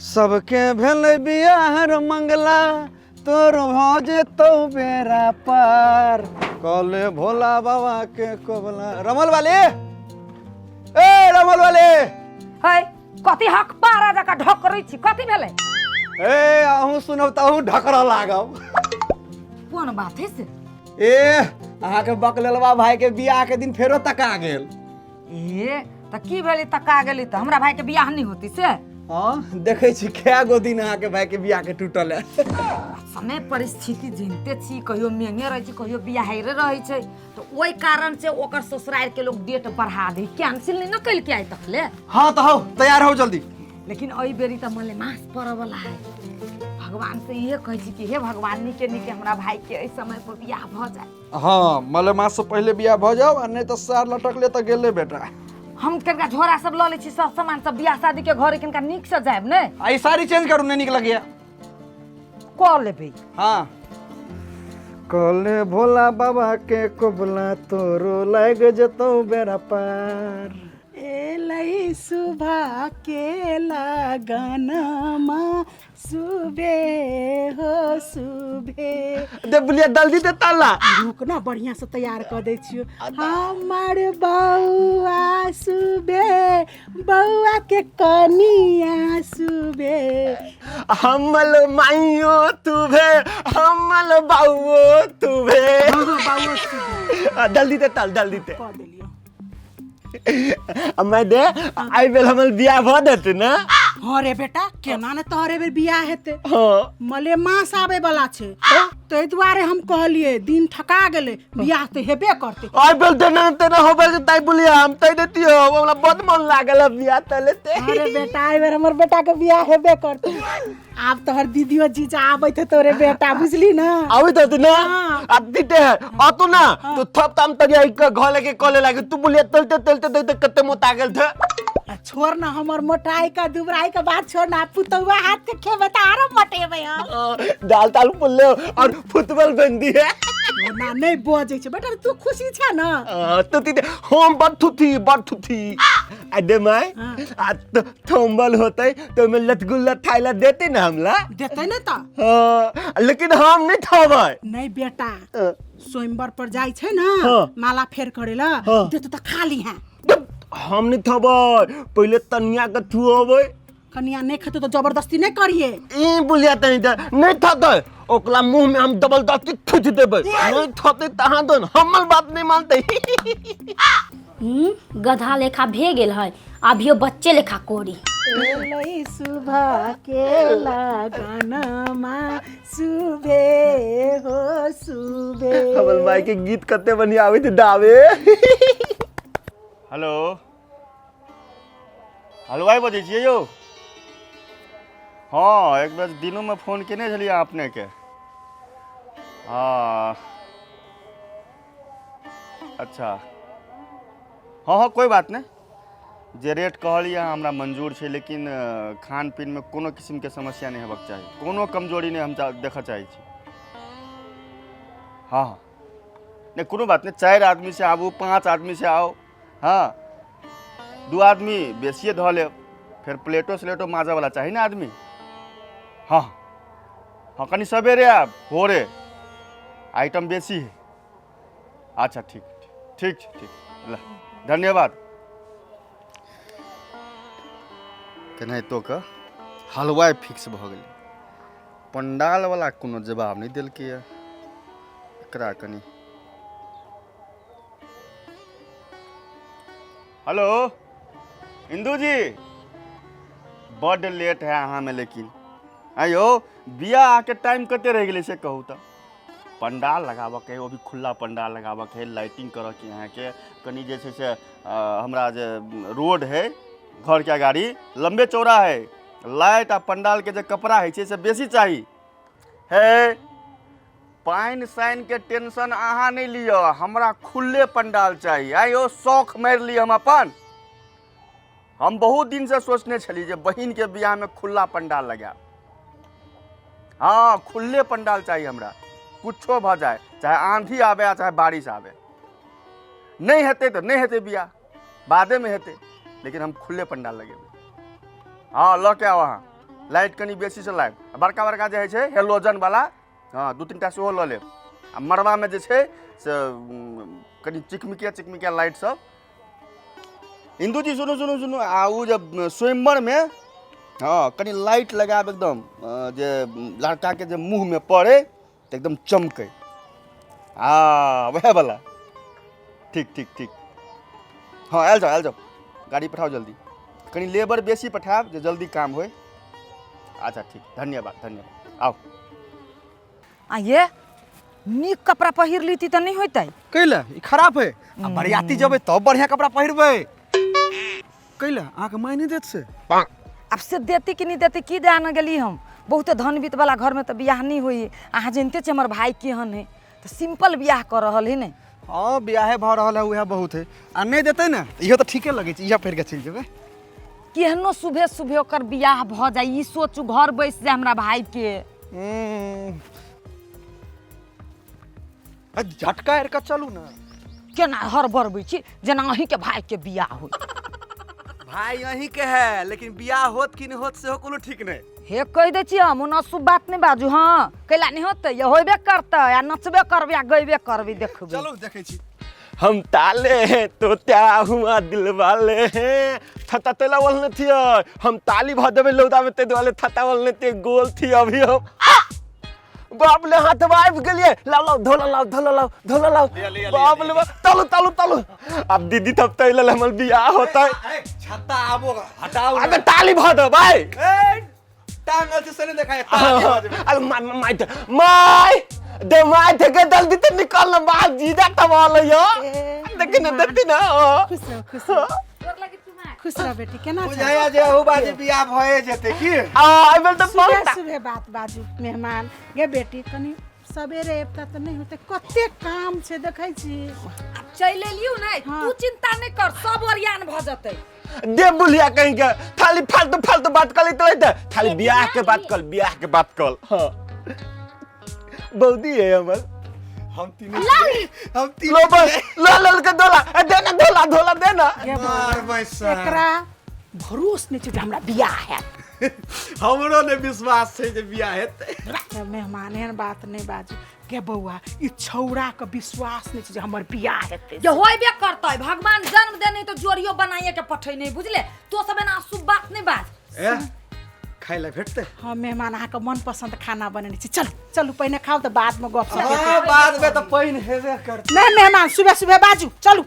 सबके भेलै बियाह रे मंगला, तोर भऽ जेतौ बेरा पार। कले भोला बाबा के कोबला। रमल वाले, ए रमल वाले। है, कथी हक पारा जका ढकरै छी? कथी भेलै? ए, अहूँ सुनब तऽ अहूँ ढकरऽ लागब। कोन बात है से? ए, अहाँके बकलेलवा भाई के बियाह के दिन फेरो तका गेल। ए, तऽ की भेलै तका गेली तऽ? हमरा भाई के बियाह नहि होती से? हाँ, देखै छी कै गो दिन अहाँके भाई के बियाह के टूटल है। समय परिस्थिति जिनते छी, कहियो महंगे रहै छै, कहियो बियाहरे रहै छै, तऽ ओहि कारण से ओकर ससुराल के लोग डेट बढ़ा दी, कैंसिल नहीं न कैलकै आइ तक ले। हाँ तऽ हौ, तैयार हो जल्दी। लेकिन एहि बेरी तऽ मलेमास पड़ऽ वाला है। भगवान से इहे कहै छी कि हे भगवान, नीके नीके हमरा भाई के एहि समय पर बियाह भऽ जाए। हाँ, मलेमास से पहले बियाह भऽ जाओ आ नहीं तऽ सार लटकले तऽ गेले बेटा। हम कनिका झोरा सब लऽ लै छी, सब सामान सब बियाह शादी के घरे, कनिका नीक से जायब ने। आ ई साड़ी चेंज करू ने, नीक लगैया। कऽ लेबै। हाँ, कले भोला बाबा के कोबला, तोरो लाग जतौ बेरा पार। एलै सुबह के लगनमा सुबे हो सुबे। दे बुलिया, दल्दी दे ताला। रुक ना, बढ़िया से तैयार कर दै छियो। हमर बौआ सुबे, बौआ के कनिया सुबे। हमल माइयो तुभे, हमल बाउओ तुभे। हाँ हाँ, बौआ सुबे। आ, जल्दी दे ताल, जल्दी दे। कऽ देलियो। आ मैं दे आई बेल हमर बियाह भऽ देते ना? हाँ रे बेटा, केना ने तोहरे बेर बियाह हेतै? हाँ। मलेमास आबै वाला छै, ताहि दुआरे हम कहलियै दिन ठका गेलै, बियाह तऽ हेबे करतै। आई बेल देना तेना होबे के ताई बोलिया हम तई देतियो, हमरा बहुत मन लागल है बियाह तले ते। अरे बेटा, एहि बेर हमर बेटा के बियाह हेबे करतै। आब तोहर दीदियो जीजा आबैत हेतौ रे बेटा, बुझली ना? आबैत होते ना। हाँ। आ दीते है आ तू ना तो थप ताम तरिया के घर लेके कॉले लागे तू बोलिया तलते तलते तलते कते मोटा गेल थे। आ छोड़ ना हमर मोटाई का दुबराई का बात छोड़ ना, पुतौआ हाथ के खेबे त आरो मोटेबे हम। दाल ताल पुल्ले और फुटबॉल बंदी है। ना नहीं बजै छै बेटा, तू खुशी छ ना? तो दीदी हम बड़ थुथी, बड़ थुथी। आ दे माय। हाँ। आ तो थोम्बल होते तो में लतगुल्ला थाइला देते ना हमला? देते ने त। हाँ, लेकिन हम नहीं थबै। नहीं बेटा। हाँ। स्वयंवर पर जाइ छै ना। हाँ। माला फेर करेला। हाँ। देते त खाली है। तो हम नहीं थबै, पहले तनिया के थुअबै। कनिया नहीं खेते तो जबरदस्ती नहीं करिए। ई बुलिया तनी त नहीं थते, ओकला मुंह में हम जबरदस्ती थुच देबै। नहीं थते तहां दन हमर बात नहीं मानते। गधा लेखा भे गेल है, अभियो बच्चे लेखा कोरी। एलै सुबह के लगनमा सुबे हो सुबे। हमर माई के गीत कते बढ़िया आबै छै दावे। हेलो, हलवाइ बजै छियै यौ? हँ, एक बेर दिनोमे फोन केने छलियै अहाँ अपनेके। हँ, अच्छा, हँ हँ, कोइ बात नहि। जे रेट कहलियै अहाँ हमरा मंजूर छै, लेकिन खान पीनमे कोनो किसिमके समस्या नहि हेबाक चाही, कोनो कमजोरी नहि हम देखऽ चाहै छी। हँ हँ, नहि कोनो बात नहि, 4 आदमीसँ आबू, 5 आदमीसँ आउ। हँ, 2 आदमी बेसिए धऽ लेब, फेर प्लेटो स्लेटो माजऽवला चाही ने आदमी। हँ हँ, कनि सवेरे आयब, भोरे, आइटम बेसी है। अच्छा, ठीक ठीक छै, ठीक, ल धन्यवाद। केनाहितो कऽ हलवाइ फिक्स भऽ गेलै। पंडालवला कोनो जवाब नहि देलकैए एकरा कनि। हेलो इंदू जी, बड्ड लेट है अहाँमे, लेकिन आइयो बियाहके टाइम कते रहि गेलै से कहू तऽ। पंडाल लगाबऽके है, ओ भी खुला पंडाल लगाबऽके है, लाइटिंग करऽके अहाँके कनि जे छै से हमरा जे रोड है घरके अगाड़ी लम्बे चौड़ा है, लाइट आ पंडालके जे कपड़ा होइ छै से बेसी चाही हे। पानि सानिके टेंशन अहाँ नहि लिअ, हमरा खुले पंडाल चाही। आइयो शौख मारि ली हम अपन। हम बहुत दिनसँ सोचने छली जे बहिनके बियाहमे खुला पंडाल लगायब। हाँ, खुले पंडाल चाही हमरा, कुछो भऽ जाए, चाहे आंधी आबे आ चाहे बारिश आबे। नहि हेतै तऽ नहि हेतै, बियाह बादेमे हेतै, लेकिन हम खुले पंडाल लगेबै। हाँ, लऽ के आउ अहाँ। लाइट कनि बेसीसँ लाइट आ बड़का बड़का जे होइ छै हेलोजनवला, हँ, दू तीन टा सेहो लऽ लेब। आ मड़बामे जे छै से कनि चिकमिकिया चिकमिकिया लाइट सब। इंदू जी सुनू सुनू सुनू, आ ओ जे स्वयंवरमे, हँ, कनि लाइट लगायब एकदम जे लड़काके जे मुँहमे पड़े तऽ एकदम चमकै, आ वएह वला। ठीक ठीक ठीक, हँ, आयल जाउ, आयल जाउ, गाड़ी पठाउ जल्दी, कनि लेबर बेसी पठायब जे जल्दी काम होय। अच्छा ठीक, धन्यवाद धन्यवाद, आउ। आ ये नीक कपड़ा पहिर लीती तऽ नहि होइतै? कैले ई खराब है? आ बरियाती जेबै तब बढ़िया कपड़ा पहिरबै। कैले अहाँके माय नहि देत से? आब से देती कि नहि देती की जान गेली हम। बहुते धन बीत वाला घरमे तऽ बियाह नहि होइ। अहाँ जनिते छी हमर भाय केहन है, तऽ सिंपल बियाह कऽ रहल है ने। हँ, बियाहे भऽ रहल है, उएह बहुत है। आ नहि देतै ने, इहो तऽ ठीके लगै छै, इएह पहिर कऽ चलि जेबै। केहनो सुबह सुबह ओकर बियाह भऽ जाय ई सोचू, घर बैस जाय हमरा भाय के। झटका आरि कऽ चलू ने। केना हड़बड़बै छी जेना अहींके भाय के बियाह होइ। भाई अहीं के है, लेकिन बियाह होत कि नहीं होत सेहो कोनो ठीक नहीं। हे, कहि दै छी हम, ओना शुभ बात नहि बाजू। हँ, कैला नहि होतै? ये होबे करतै आ नचबे करबै आ गयबे करबै, देखबै। चलू, देखै छी। हम ताले हैं तो क्या हुआ, दिल वाले हैं। थता तेला वाल थी, हम ताली भ देबै लौदा में, ते दुआरे थता वाल थी, गोल थी। अभी हम बाप ले हाथ में आबि गेलियै। लाओ लाओ, धोला लाओ, धोला लाओ, धोला लाओ। बाप ले बाप, तालू तालू तालू। अब दीदी तब तैले हमर बियाह होतै। छत्ता आबो हटाओ। अबे ताली भ दे भाई। ए, टांगल छै से नहीं देखाय, ताली भऽ जेबै। अरे my my my they, my थे जल्दी ते निकल ना, बाप जीजा तबाल यो देखी ना, देखी ना ओ। खुश रहो, खुश रहो, खुश रहो बेटी। केना छै? बुझाइया जे अहू बाजी बियाह भए जेतै की? आ एबे तऽ सुबह बहुत सुबह बात बाजू मेहमान। गे बेटी, कनि सवेरे एबता तऽ नहि होतै? कते काम छै देखै छी। चलि एलियौ ने। हाँ। तू चिंता नहि कर, सब ओरियान भऽ जेतै। दे बुलिया कहीं के थाली फालतू फालतू बात कर लेते रहते, थाली बियाह के बात कर, बियाह के बात कर। हाँ, बौदी है हमर। हम तीनू, हम तीनू। लो बस, लो लल के धोला ए, देना धोला, धोला देना। गे बौआ, मार पैसा। एकरा भरोस नहि छै जे हमरा बियाह हैत। हमरो ने विश्वास छै जे बियाह हेतै। तऽ मेहमान, एहन बात नहि बाजू। गे बौआ, ई छौड़ाके विश्वास नहि छै जे हमर बियाह हेतै। जे होबे करतै, भगवान जन्म देने तऽ जोड़ियो बनाइए के पठेने, बुझले? तो सब एना अशुभ बात नहि बाज। ए, खाइ लए भेटतै? हँ मेहमान, अहाँके मनपसन्द खाना बनेने छी। चलू चलू, पहिने खाउ तऽ बादमे गप सप हेतै। हँ, बादमे तऽ पानि हेबे करतै। नहि मेहमान, सुबह सुबह बाजू, चलू।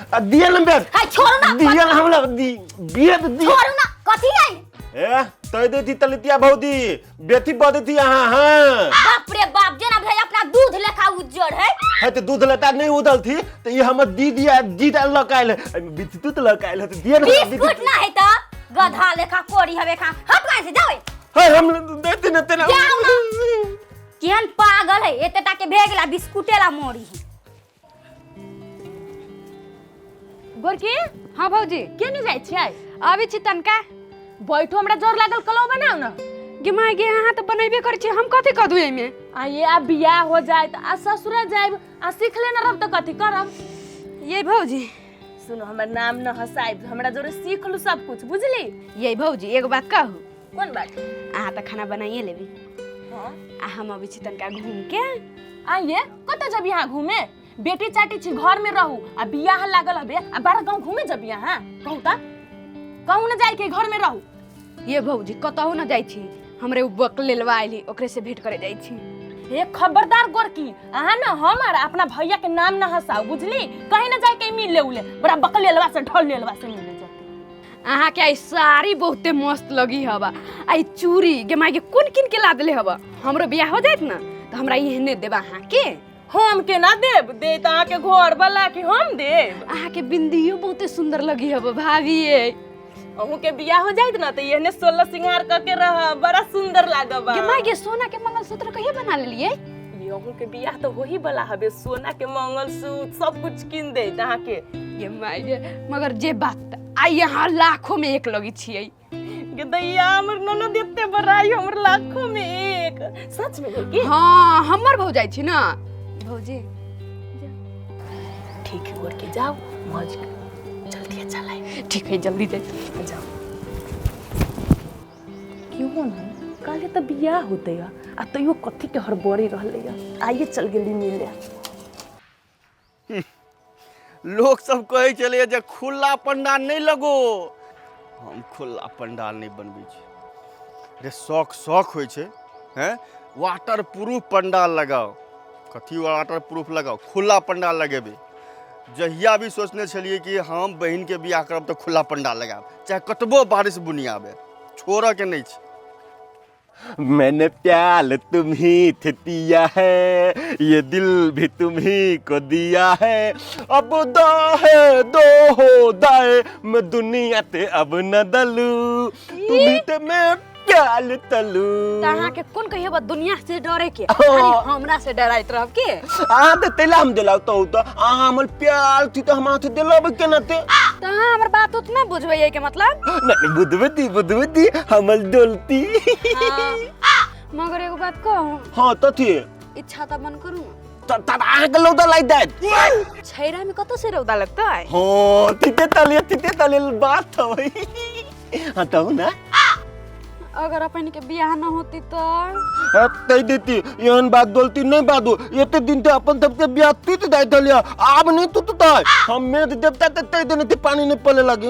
आ दिए न बेर। हाय, छोड़ू ना। दिए न हमरा दी बिये तऽ दिए। छोड़ू ना, कथी है? ए तय देती तलितिया भौजी बेथी बदती अहाँ। हाँ। बाप रे बाप, जेना भेल अपना दूध लेखा उज्जर है। है तऽ दूध लेता नहीं उदल थी तऽ ई हमर दीदी आ जीजा लऽ के आयल है, एहिमे बिस्कुट लऽ के आयल है तऽ दिए न हमरा बिस्कुट बिस्कुट। ना है त गधा लेखा कोरी हवे खा, हट वहां से, जाओ। है हम देती न तेना। जाओ ना, केहन पागल है, एते टा के भे गेला बिस्कुटे ला मोरी है। गोरकी। हाँ भौजी। के नहीं जाइ छियै? अबै छी तनका। बैठो, हमरा जोर लागल, कलो बनाउ न। गे माय गे, अहाँ तऽ बनेबे करै छी, हम कथी कऽ दू एहिमे? आ ये आब बियाह हो जाए आ ससुरा जाइब आ सीख लेने रहब तऽ कथी करब? ये भौजी। सुनो, हमर नाम न हंसाइब, हमरा जोरे सीख लू सब कुछ, बुझली? ये भौजी, एगो बात कहू? कोन बात? अहाँ तऽ खाना बनाइए लेबी। हाँ। आ हम अबै छी तनका घूम के। आ ये कतऽ जब यहाँ घूमे? बेटी चाटी छी, घर में रहू। आ बियाह लागल हबे आ बारह गाँव घूमे जब यहाँ? कहू त, कहू न, जाय के घर में रहू। ये भौजी, कतहु न जाइ छी, हमरे उ बकलेलवा आइली, ओकरे से भेंट करे जाइ छी। हे खबरदार गोरकी, अहाँ न हमर अपना भैया के नाम न हंसाऊ, बुझली? कहीं न जाय के मिले उले, बड़ा बकलेलवा से ढलेलवा से मिले जते। अहाँ के आई साड़ी बहुते मस्त लगी हवा, आई चूड़ी। गे माय गे, कोन किन के ला देले हवा? हमरो बियाह हो जाइत न तऽ हमरा एहने देबा अहाँ के। हम केना देब? दे त अहाँ के घर वाला कि हम देब? अहाँ के बिंदियो बहुते सुंदर लगी हवा भाभी। अहूँ के बियाह हो जाइत न तऽ एहने सोलह सिंगार क के रह, बड़ा सुंदर लागब। गे माय गे, सोना के मंगलसूत्र कहिया बना लेलिए? ये अहूँ के बियाह तो होही वाला हबे, सोना के मंगलसूत्र सब कुछ किन दे अहाँ के। गे माय गे, मगर जे बात आई यहाँ लाखों में एक लगी छियै। गे दैया, हमर ननद एते बड़ाई, हमर लाखों में एक, सच में की? हाँ, हमर भौजाई छी ना भौजी। ठीक है गोरकी, जाओ मौज कर, जल्दी चलाए। ठीक है, जल्दी जाए। जाओ। देखियो न काल्हे तऽ बियाह होतै आ तैयो कथी के हड़बड़ी रहलै आइए चल गेली मिले। लोक सब कहै छलैए जे खुला पंडाल नहि लगो, हम खुला पंडाल नहि बनबै छी रे। शौक शौक होइ छै, हैं? वाटर प्रूफ पंडाल लगाओ। कथी वाटर प्रूफ लगाओ? खुला पंडाल लगेबै। जहिया भी सोचने छलियै कि हम बहिनके बियाह करब तऽ खुला पंडाल लगायब, चाहे कतबो बारिश बुनी आबै, छोड़ऽके नहि छै। मैंने प्याल तुम्ही थे दिया है, ये दिल भी तुम्ही को दिया है, अब दा है दो हो दाए मैं दुनिया ते अब न दलू, तुम्ही ते मैं प्याल तलू। तऽ अहाँके कोन कहियो दुनिया से डरे के, खाली हमरा से डराइत रहब के? अहाँ तऽ तैला हम दिलाउ तो तऽ अहाँ हमर प्याल थी तऽ हम अहाँ दिलाब केना ते? तऽ अहाँ हमर बात उतना बुझबै के मतलब? नहीं, बुधवती बुधवती हमर डोलती। हाँ, मगर एगो बात कहूँ? हाँ तो थी। इच्छा तऽ मन करू। त अहाँके लौदा लागि जायत। छैरा में कतौ से रौदा लगतै? हाँ, तिते तले तिते तले बात है। हाँ तब ना। अगर अपन के बियाह न होती तो? तय देती एहन बात बोलती नहीं बादू, एते दिन ते अपन तब के बियाह टूट जाय दलिया, आब नहीं टूटतै। हम मेघ देवता ते तय देने ते पानी नहीं पले लगी।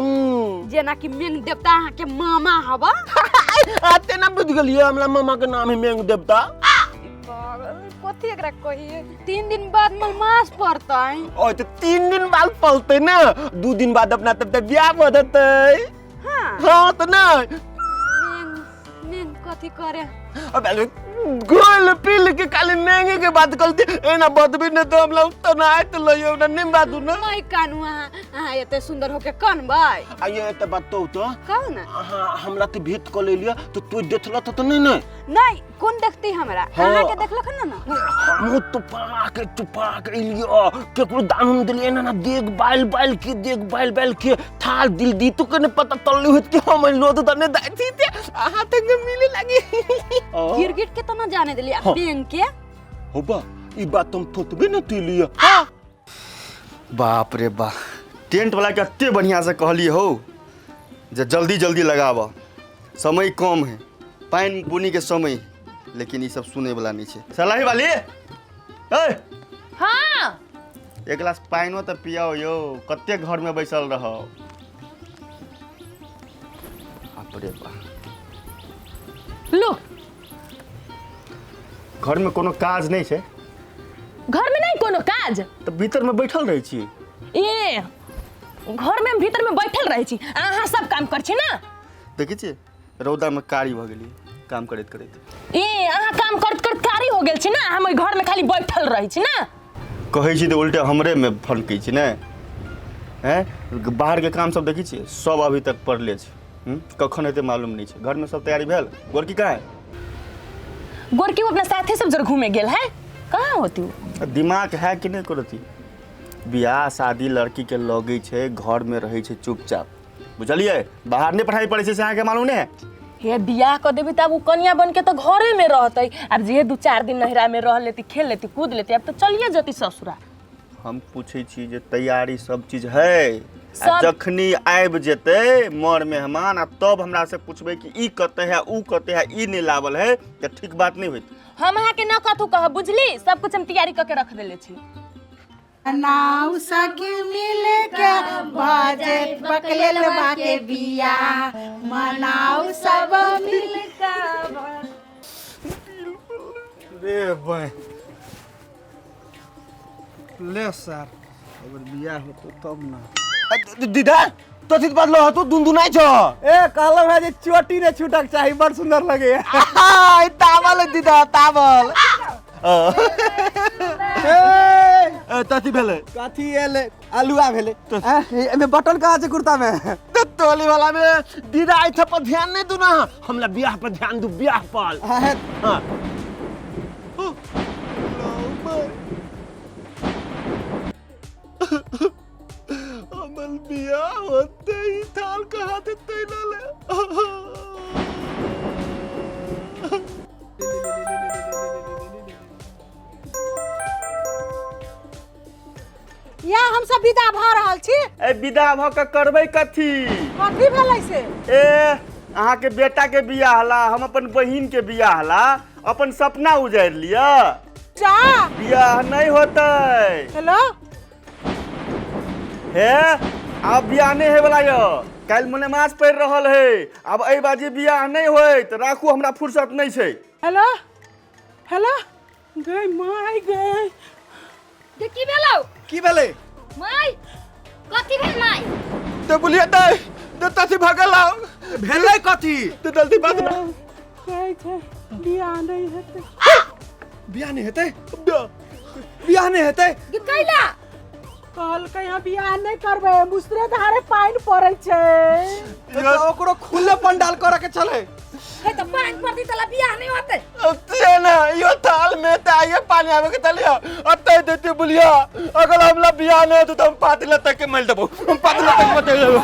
जेना कि मेघ देवता अहाँ के मामा हवा। आते ना बुझ गेलियै, हमरा मामा के नाम है मेघ देवता। कथी एकरा कहिए? 3 दिन बाद मलमास पड़तै। ओ तो 3 दिन बाद पलतै ना, 2 दिन बाद अपना तब ते बियाह भऽ जेतै। हाँ। हाँ तो ना। मेघ कथी करे? अब गोल पील के खाली महंगे के बात करती एना बदबी ने तो हम लोग तो ना आए तो लइयो ना नहीं बादू ना। नहीं कानू, अहाँ अहाँ एते सुंदर होके कनबै? आ ये त बात तो तो कहू ना। अहाँ हमरा ते भेंट क लेलियो तो तू देखल तो नहीं ने? नहीं, कोन देखती हमरा? हाँ। अहाँ के देखलक ना ना? हम तो पाक चुपा के एलियो, केकरो दान हम देलिए ना ना, देख बाइल बाइल के, देख बाइल बाइल के थाल दिल दी तो कने पता तल्ली होत कि हम लो तो ने दाई थी ते अहाँ तक मिले लगी। गिरगिट के तो ना जाने दिलिए, हाँ। बैंक के। होबा ई बात तुम थोतबे न तिलिए। हाँ। बाप रे बा, टेंट वाला के एते बढ़िया से कहली हो जे जल्दी जल्दी लगाब, समय कम है, पानि बुनी के समय है, लेकिन ई सब सुने वाला नहीं छै। सलाही वाली ए। हाँ। एक गिलास पानिओ तऽ पियाओ यौ, कते घर में बैसल रहो। बाप रे बा। लो। घर में कोनो काज नहीं छै? घर में नहीं कोनो काज? तऽ भीतर में बैठल रहै छी। ए घर में भीतर में बैठल रहै छी, अहाँ सब काम कर छी ना? देखै छियै रौदा में कारी भऽ गेली काम करैत करैत। ए अहाँ काम करैत करैत कारी हो गेल छी ना, हम ओहि घर में खाली बैठल रहै छी ना। कहै छी तऽ उल्टे हमरे में फनकै छी ने? हैं, बाहर के काम सब देखै छियै सब अभी तक पड़ले छै, कखन हेतै मालूम नहीं छै। घर में सब तैयारी भेल? गोरकी कहाँ है? गोरकी वो अपना साथी सब जर घूमे गेल है, कहाँ होती वो? दिमाग है कि नहीं करती? बियाह शादी लड़की के लगै छै, घर में रहै छै चुपचाप, बुझलियै? बाहर नहीं पढ़ाई पड़ै छै से अहाँके मालूम नहीं है? हे बियाह कर देबी तब वो कनिया बन के तो घरे में रहतै, अब जे 2-4 दिन नहिरा में रह लेती, खेल लेती, कूद लेती, अब तो चलिए जती ससुरा। हम पूछै छी जे तैयारी सब चीज है? सब- जखनी आबि जेतै मर मेहमान आ तब हमरा से पूछबै कि ई कते है ऊ कते है, ई नहीं लावल है, तऽ ठीक बात नहीं होइत। हम अहाँके न कथू कहब बुझली, सब कुछ हम तैयारी कऽ के रख देले छी। नाव सखी मिल के बाजे बकलेल बाके बिया, मनाओ सब मिल के। रे भाई ले सर, अगर बियाह होतो तब ना। दीदा तथित बदलो हतो दुनदुनाइ छ। ए कहलौ है जे चोटी ने छूटक चाही, बड़ सुंदर लगे। हाय तावल दीदा तावल। ए तथी भेलै? कथी एले? आलुआ भेलै। एमे बटन कहाँ छै कुर्ता में? तोली वाला में दीदा ऐठा पर ध्यान नहीं दू ना, हमला बियाह पर ध्यान दू, बियाह पर। हां। अमल बियाह होते ही थाल कहाँ देते लाले। या हम सब विदा भ रहल छी। ए विदा भ के करबै कथी? कथी भेलै से? ए अहाँके बेटा के बियाह ला हम अपन बहिन के बियाह ला अपन सपना उजारि लिअ। जा बियाह नहीं होतै। हेलो हे आब बियाह नहीं होय वाला यऽ, काल्हि मलेमास पड़ि रहल है, आब एहि बाजी बियाह नहीं होय तऽ राखू, हमरा फुर्सत नहीं छै। हेलो हेलो गई माय गई। गे की भेलौ? की भेलै माय कथी भेल माय? ते बोलिए ते ते तथी भगल आओ। भेलै कथी? ते जल्दी बात ना। कहै छै बियाह नहीं हेतै। बियाह नहीं हेतै? बियाह नहीं हेतै? गे कैला? कहलकै हँ बियाह नहीं करबै, मुसरे धारे पानि पड़ै छै। तऽ ओकरो खुले पंडाल करऽ के छलै। हे तऽ पानि पड़तै तला बियाह नहीं होतै। ते ना यो थाल में ते आइए पानी आवे के तलिया अते देते बुलिया, अगर हमला बियाह नहीं होतै तो हम पातिल तक के मल देबो, हम पातिल तक के मल देबो।